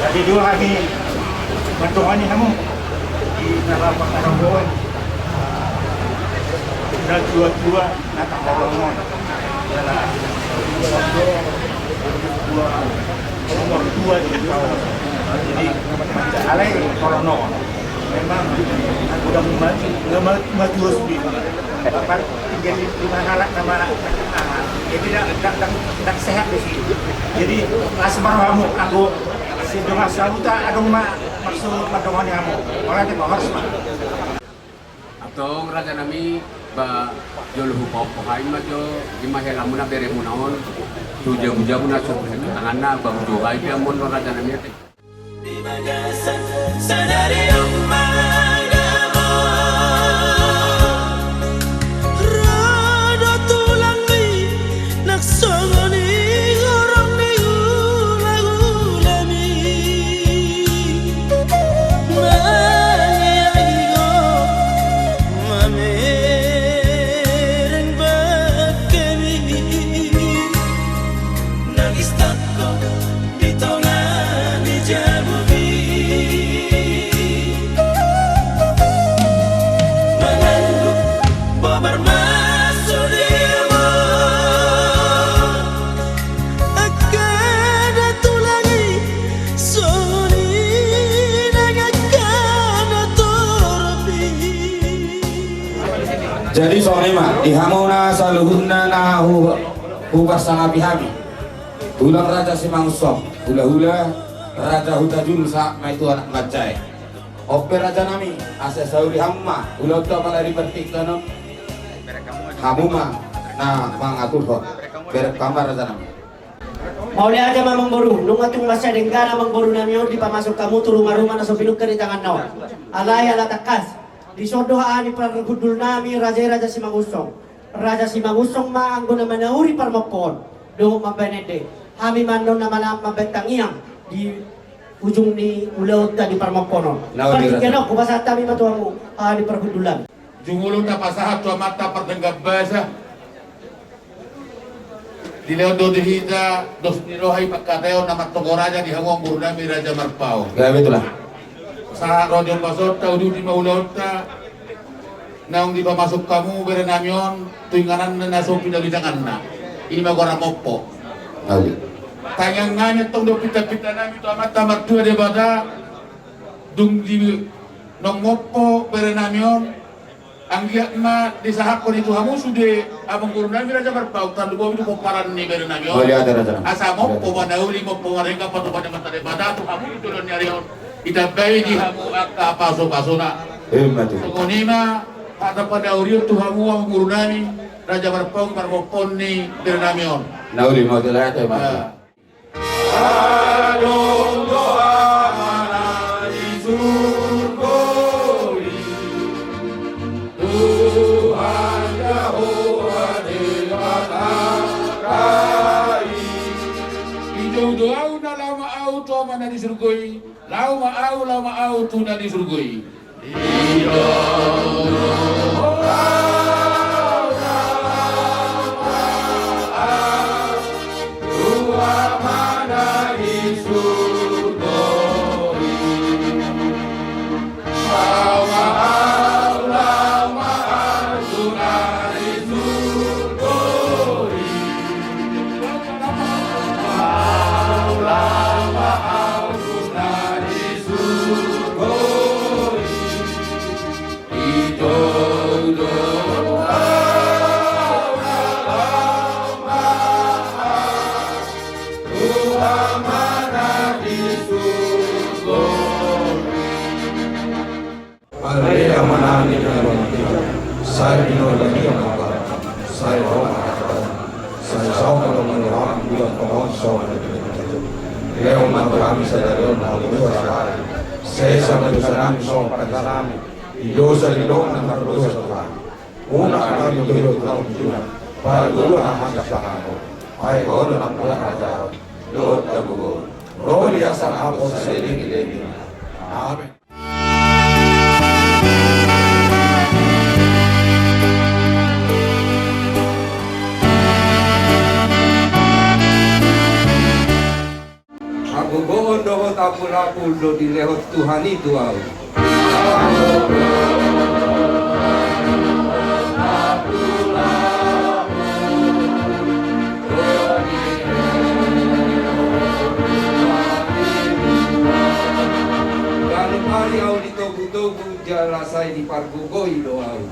Jadi dua hami mandongani hamu di na laho pangkarabot, na tua-tua, na taholongon. Jadi, alai holongon. Memang udah maju, nggak ma-, maju harus di, apa, tinggal di, di mana lah, nama lah. Jadi, dah, dah, dah, dah sehat di sini. Jadi, las ma rohamu, anggo si dongan sahuta, adong ma, maksud mandongani hamu. Olah, di bawah, Mas. Antong raja nami, ba jolo hupaophop hami ma jo, ima helamuna beremuna on, tu jabu-jabu na so tu tanganna, ba hujo hami pe amon do raja nami ate. Di bagasan sadari on mangamot. Ro do tulangmi, nang songon i horong ni hulahulam i. Mangiangi ho, mamereng bangkemi. Nang istak ho di tonga ni jabumi. Mangandung bobar ma sude ma. Angka na tulang i, songon i nang angka na torop i. Jadi songon i ma, di hamuna saluhutna na hu-, huparsangapi hami. Tulang Raja Simangunsong, hulahula Raja Hutajulu sahat ma i tu anak manjae. On pe raja nami, asa sauri hamu ma ulaonta apala di partingkian on. Hamu ma na mangaturhon. Bereng hamu ma raja nami. Mauliate ma amangboru, nunga tung mansai denggan amangboru nami on dipamasuk hamu tu rumaruma na so pinungka di tanganna on. Alai ala tangkas, dison do haha ni parhundul nami raja i Raja Simangunsong. Raja Simangunsong ma anggo na manauri parmompoon dohot mambaen ende. Hami ma annon na manang mambaen tangiang di ujung ni ulaonta di parmompoon on. Partingkian on hupasahat hami ma tu hamu haha ni parhundul nami. Jumolo tapasahat tu amanta pardenggan basa. Dilehon do di hita dos ni roha i pangkataion na martonggo raja di hamu amangboru nami Raja Marpaung. Gabe tulang. Sahat ro di ombasonta, uduti ma ulaonta. Naung dipamasuk hamu bere nami on tu inganan na so pinauli tanganna. Ima goarna mompo. Tangiang nami antong dohot pinta-pinta nami tu Amanta Martua Debata. Dung di naung mompo bere nami on, anggiat ma disahaphon i tu hamu sude amangboru nami Raja Marpaung, tarlumobi tu pomparan ni bere nami on. Asa mompo manauli, mompo marenggang, patupa ni Amanta Debata tu hamu di joloan ni ari on. Ditambai di hamu angka pasupasuna. Songon i ma hata panaurion tu hamu amangboru nami Raja Marpaung marmompoon ni bere nami on. Nauli ma tu lae. Adong do Amana di surgo i, Tuhan Jahowa Debata nami. Dijou do ahu na laho ma ahu tu Amana di surgo i. Laho ma ahu, laho ma ahu tu na di surgo i. Sai saut ma dohonon ni roham, didok songon i. Lehon ma tu hami sadari on hangoluan siapari. Sesa ma dosanami songon panesanami di dosa ni dongan na mardosa tu hami. Unang hami togihon tu tondibuan, pargogoi ma hami sian pangago. Ai Ho do nampuna harajaon dohot hagogoon, ro di bagasan hapus saleleng ni lelengna. Amen. Hagogoon dohot apulapul do dilehon Tuhan i tu ahu. Ganup ari ahu ditogutogu, jala sai dipargogoi do ahu.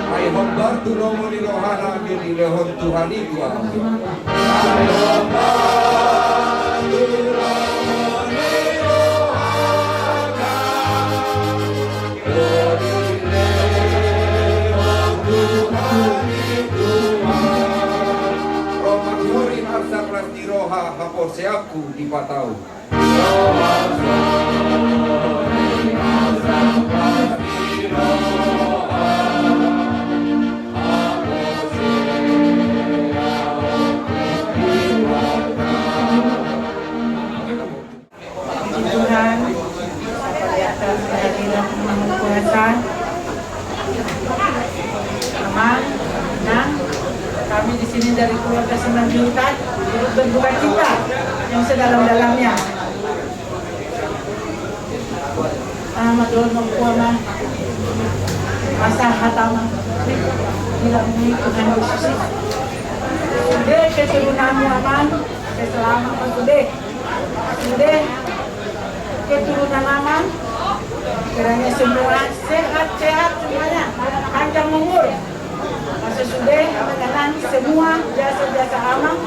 Ai hombar tu lomo ni rohana, dilehon Tuhan i tu ahu. Ro ma hori arsak las ni roha, haporseaonku di Debata. Puji Tuhan, syukur di atas kehadiran Yang Maha Kuasa. Amang, Inang, kami di sini dari keluarga Simanjuntak turut berduka cita yang sedalam-dalamnya. Ah, madol mangkua ma. Masa hatama. Bilang ni Tuhan Yesus. Sude keturunanmu, Amang, selamat, Amang, sude. Sude keturunan Amang, kiranya semua sehat-sehat semuanya, panjang umur. Masa sude mengenang semua jasa-jasa Amang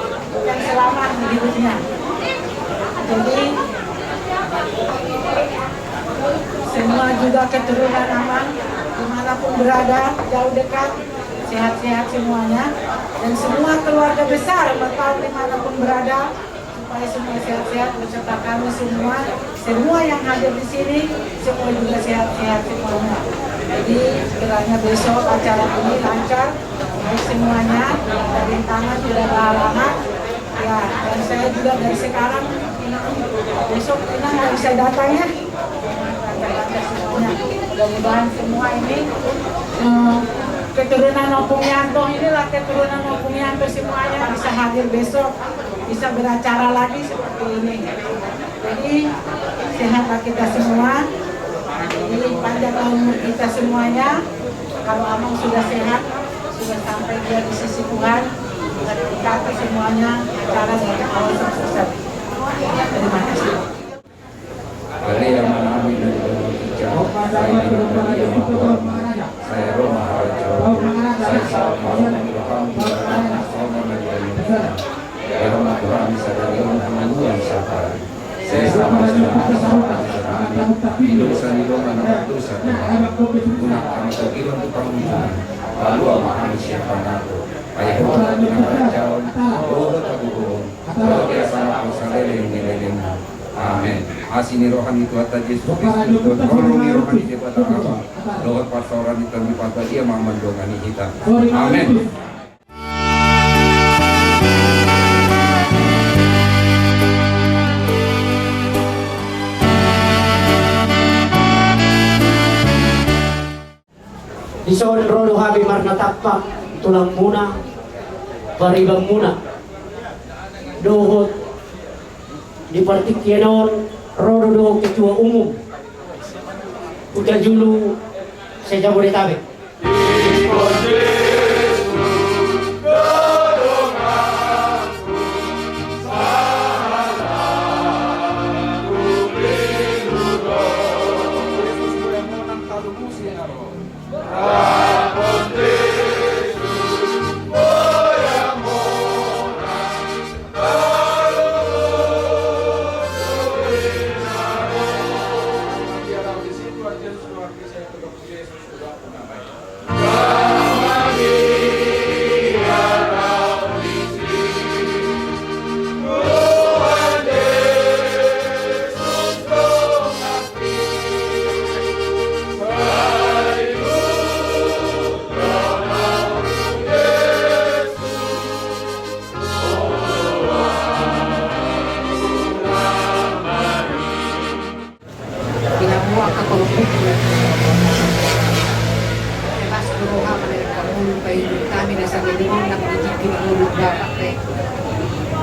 yang selama hidupnya. Jadi, semua juga keturunan Amang, dimanapun berada, jauh dekat, sehat-sehat semuanya. Dan semua keluarga besar Marpaung dimanapun berada, supaya semua sehat-sehat beserta kami semua, semua yang hadir di sini, semua juga sehat-sehat semuanya. Jadi, kiranya besok acara ini lancar, baik semuanya, tidak ada rintangan, tidak ada halangan. Ya, dan saya juga dari sekarang, besok Inang nggak bisa datang ya. Lancar-lancar semuanya. Mudah-mudahan semua ini, eh, keturunan Ompung Yanto inilah, keturunan Ompung Yanto semuanya bisa hadir besok, bisa beracara lagi seperti ini. Jadi, sehatlah kita semua. Jadi, panjanglah umur kita semuanya. Kalau Amang sudah sehat, sudah sampai dia di sisi Tuhan, diberkati semuanya acara dari awal sampai selesai. Terima kasih. Bale ma hami na di banua ginjang, sai dimuliakan ma goarmu, sai ro ma harajaonmu, sai saut ma lomo ni roham di banua ginjang songon na di banua surgo. Lehon ma tu hami sadari on hangoluan siapari. Sesa ma dosanami, di dosa ni dongan na mardosa tu hami. Unang hami togihon tu pangunjunan, palua ma hami sian pangago. Ai Ho do nampuna harajaon dohot hagogoon, ro di bagasan hapus saleleng ni lelengna. Amen. Asi ni roha ni Tuhanta Jesus Kristus, dohot holong ni roha ni Debata Ama, dohot parsaoran ni Tondi Parbadia ma mandongani hita. Amen. Dison ro do hami marnatampak tulangmuna, paribanmuna, dohot di partingkian on ro do dohot ketua umum Huta Julu se-Jabodetabek.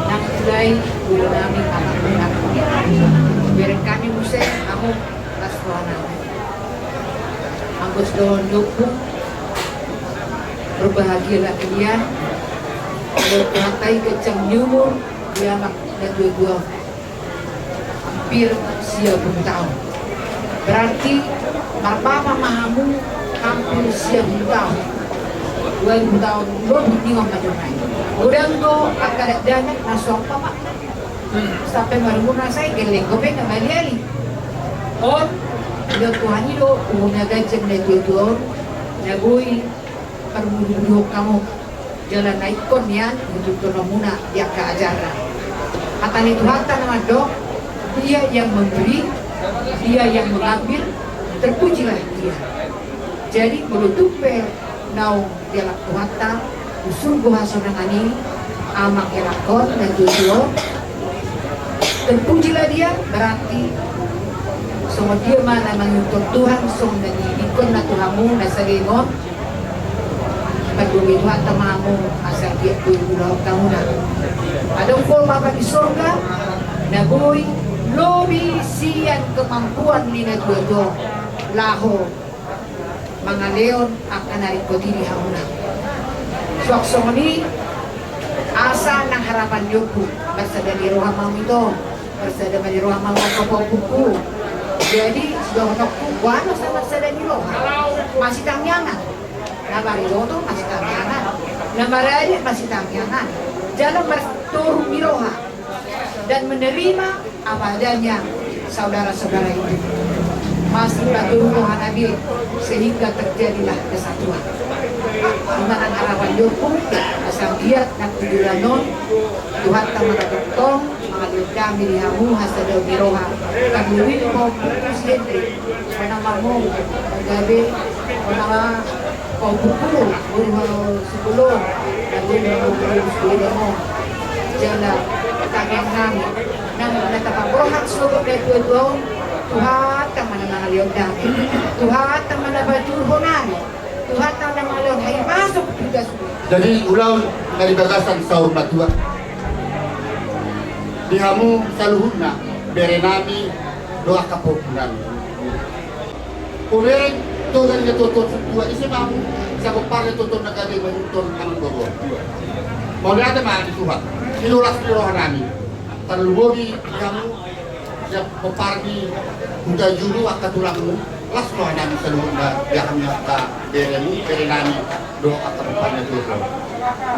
Nang mulai guru nami, anak anak. Bereng kami muse, amu, pas roha nami. Anggo sudah nyobu, berbahagialah kalian. Berbahagia ganjang ni umur, di anak dan dua-dua. Hampir sia puluh tahun. Berarti marbapa ma hamu hampir sia puluh tahun. Dua ribu tahun, dua puluh lima macam lain. Godang do angka dakdanak na sompa, Pak. Sampai marumur na sae, gelleng dope na maliali. On, didok Tuhan i do, umur na ganjang na dua-dua on, na boi parmudubudu hamu. Jala na ingkon nian, butuhonmuna di angka ajarna. Hata ni Tuhanta na mandok, dia yang memberi, dia yang mengambil, terpujilah dia. Jadi, molo tung pe naung dialap Tuhanta, husuru do hasonangan i, amak anakkon, na dua-dua on, terpujilah dia, berarti songon dia ma na mangihuthon Tuhan, songon na diihuthonna tu hamu na saleleng on. Pandongi Tuhanta ma hamu asa anggiat boi ulaon hamuna. Adong do Bapa di sorga na boi lobi sian kemampuan ni na dua-dua on laho mangalehon angka na ringkot i di hamuna. Suang songon i, asa nang harapan ni ompu, marsada ni roha ma hamu ito, marsada ma ni roha ma hamu angka pahompungku. Jadi, sidohononku, boha do asa marsada ni roha? Masitangiangan. Na mariboto masitangiangan, na marade masitangiangan, jala martoru ni roha dan menerima apa adanya saudara-saudara itu. Masih batu roha na be, sehingga terjadilah kesatuan. Ima nang harapan ni ompu, asa anggiat nang tu joloan on, Tuhanta ma na tongtong mangalehon hami di hamu hasadaon ni roha. Kami uin pahompungku si Hendrik, bona ma hamu gabe, bona ma pahompungku, bona ma sipulon, gabe bona ma pahompungku si Hendrik. Jala tangiang nami, nang na tapaborhat sogot na dua-dua on, Tuhanta ma na mangalehon hami, Tuhanta ma na pajurhon hami. Tuhan tanda malo hai masuk juga sudah. Jadi ulaon na di bagasan saur matua di hamu saluhutna, bere nami dohot angka pahompu nami. Hubereng toga ni natuatua, ise ma hamu, sai pomparan ni natuatua na gabe mangihuthon amang boru on. Mauliate ma di Tuhan, di las ni roha nami. Tarlumobi di hamu sian pomparan ni Hutajulu, angka tulangmu, las roha nami saluhutna di hami angka beremu, bere nami, dohot angka pomparan ni natuatua.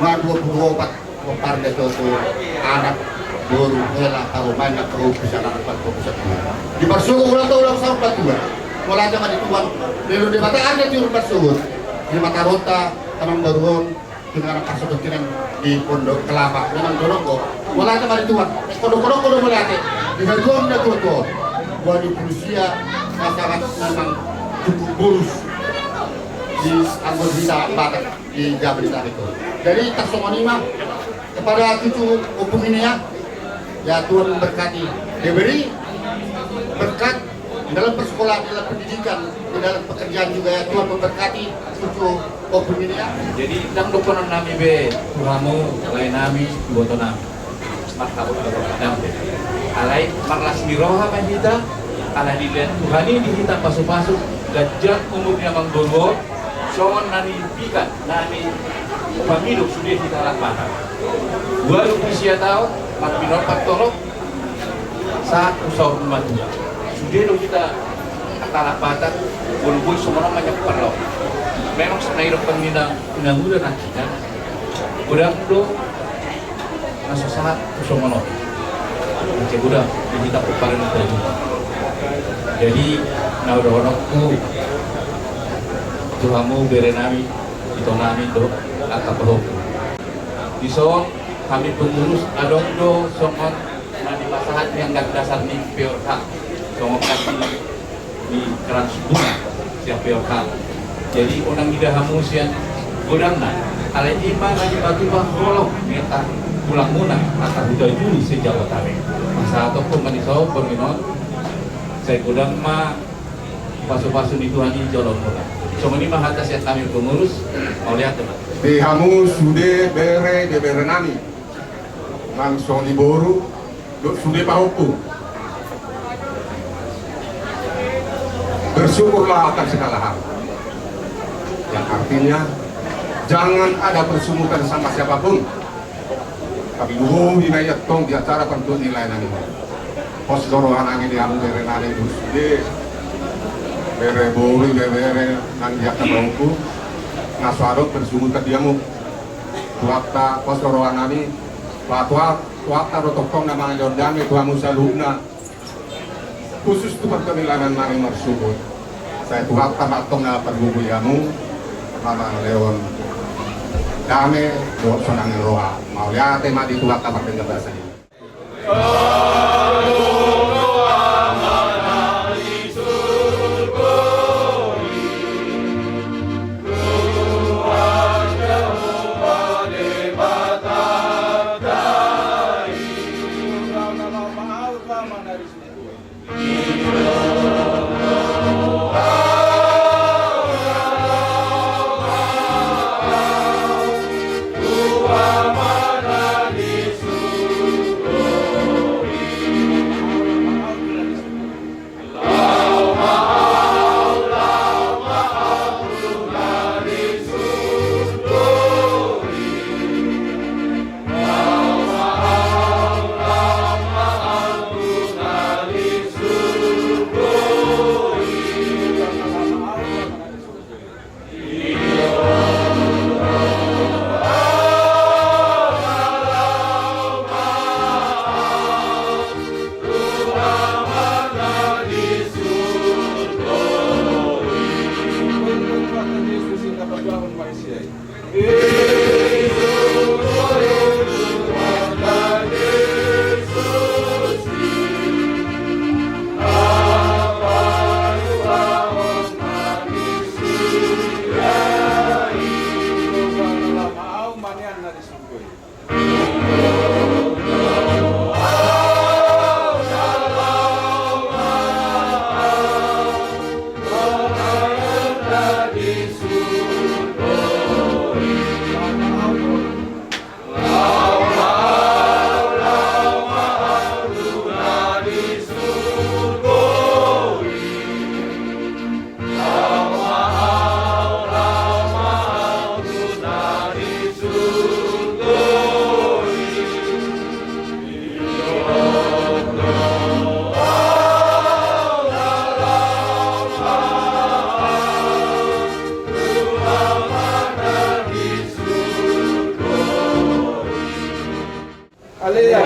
Nunga dua pulu opat pomparan ni natuatua, anak, boru, hela, haromaen, angka pahompu sian anak, pahompu sian boru. Diparsogot ulaonta ulaon saur matua. Mauliate ma di Tuhan, leleng Debata, anggiat tiur marsogot di mata rohanta, amang boru on, tu na parsongon i di Pondok Kelapa, memang dohononku. Mauliate ma di Tuhan. Pondok-pondok do mauliate. Di hatuaon ni natuatua. Dua pulu sia, masyarakat memang cukup mulus di anggo hita Batak di jaman i tadi tu. Jadi tarsongon i ma kepada cucu ompung i, ya. Ya, Tuhan memberkati. Diberi berkat dalam persekolahan, dalam pendidikan, di dalam pekerjaan juga, ya, Tuhan memberkati cucu ompung i, ya. Jadi ndang dohonon nami be tu hamu, lae nami, iboto nami, marhabot dohot ndang be. Alai marlas ni roha ma hita, ala dilehon Tuhan i di hita pasupasu, ganjang umur ni amang boru on, songon na niimpikan nami, pamidok sude hita halak Batak. Ualu pulu sia taon marpinompartolop sahat tu saur matua. Sude do hita angka halak Batak, molo boi songon on manjak parlao. Memang songon na didok ni na, na muda nangkinan, godang do na so sahat tu songon on. Mansai godang di hita pomparan i tadi. Jadi na dohononku tu hamu bere nami, ito nami dohot angka pahompu. Dison hami pengurus adong do songon na dipasahat ni anggaran dasar ni P O R H, songon kan ni, ni kerans bunga sian P O R H. Jadi unang ida hamu sian godangna, alai ima na dipatupa holong ni angka tulangmuna, angka Hutajulu se-Jabodetabek. Pasahatonku ma dison borngin on, sai godang ma pasupasu ni Tuhan i jolo muna. Songon i ma hata sian hami pengurus, mauliate ma. Di hamu sude bere, bebere nami. Nang songon i boru dohot sude pahompu. Bersyukurlah akan segala hal. Yang artinya, jangan ada persungutan sama siapapun. Tapi lumobi ma i antong di acara pantutup ni lae nami on. Pos do roha nami di hamu bere nami dohot sude, bere boru, bere nang di angka pahompu, na so adong persungutan di hamu. Tuhanta, pos do roha nami, ba Tuhan, Tuhanta do tongtong na mangalehon dame tu hamu saluhutna. Khusus tu pantutup ni lae nami marsogot. Sai Tuhanta ma antong na pargogoi hamu, mangalehon dame dohot sonang ni roha. Mauliate ma di Tuhanta pardenggan basa i. Aleluya.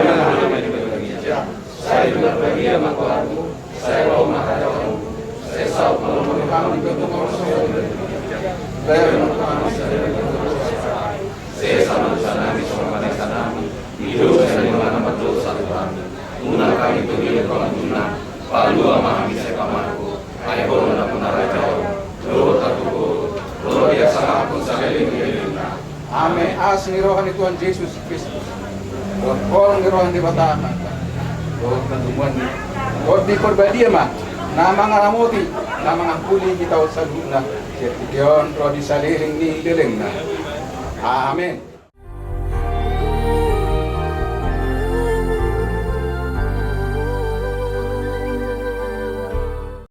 Sai dua bagia ma goarmu, sai ro ma harajaonmu, sai saut ma lomo ni hamu di tongatonga ni harajaon. Sesa ma dosa nami songon panesanami di dosa ni angka na mardosa tu hami. Unang hami togihon tu pangunjunan, palua ma hami sian pangago. Ai Ho do nampuna harajaon dohot hatuaon, ro di hasangapon saleleng ni lelengna. Amen. Asi ni roha ni Tuhan Jesus Kristus, dohot holong ni roha ni Debata Ama, dohot hatoguan ni Tondi Parbadia ma na mangaramoti, na mangampuli hita on saluhutna, sian tingki on ro di saleleng ni lelengna. Amen.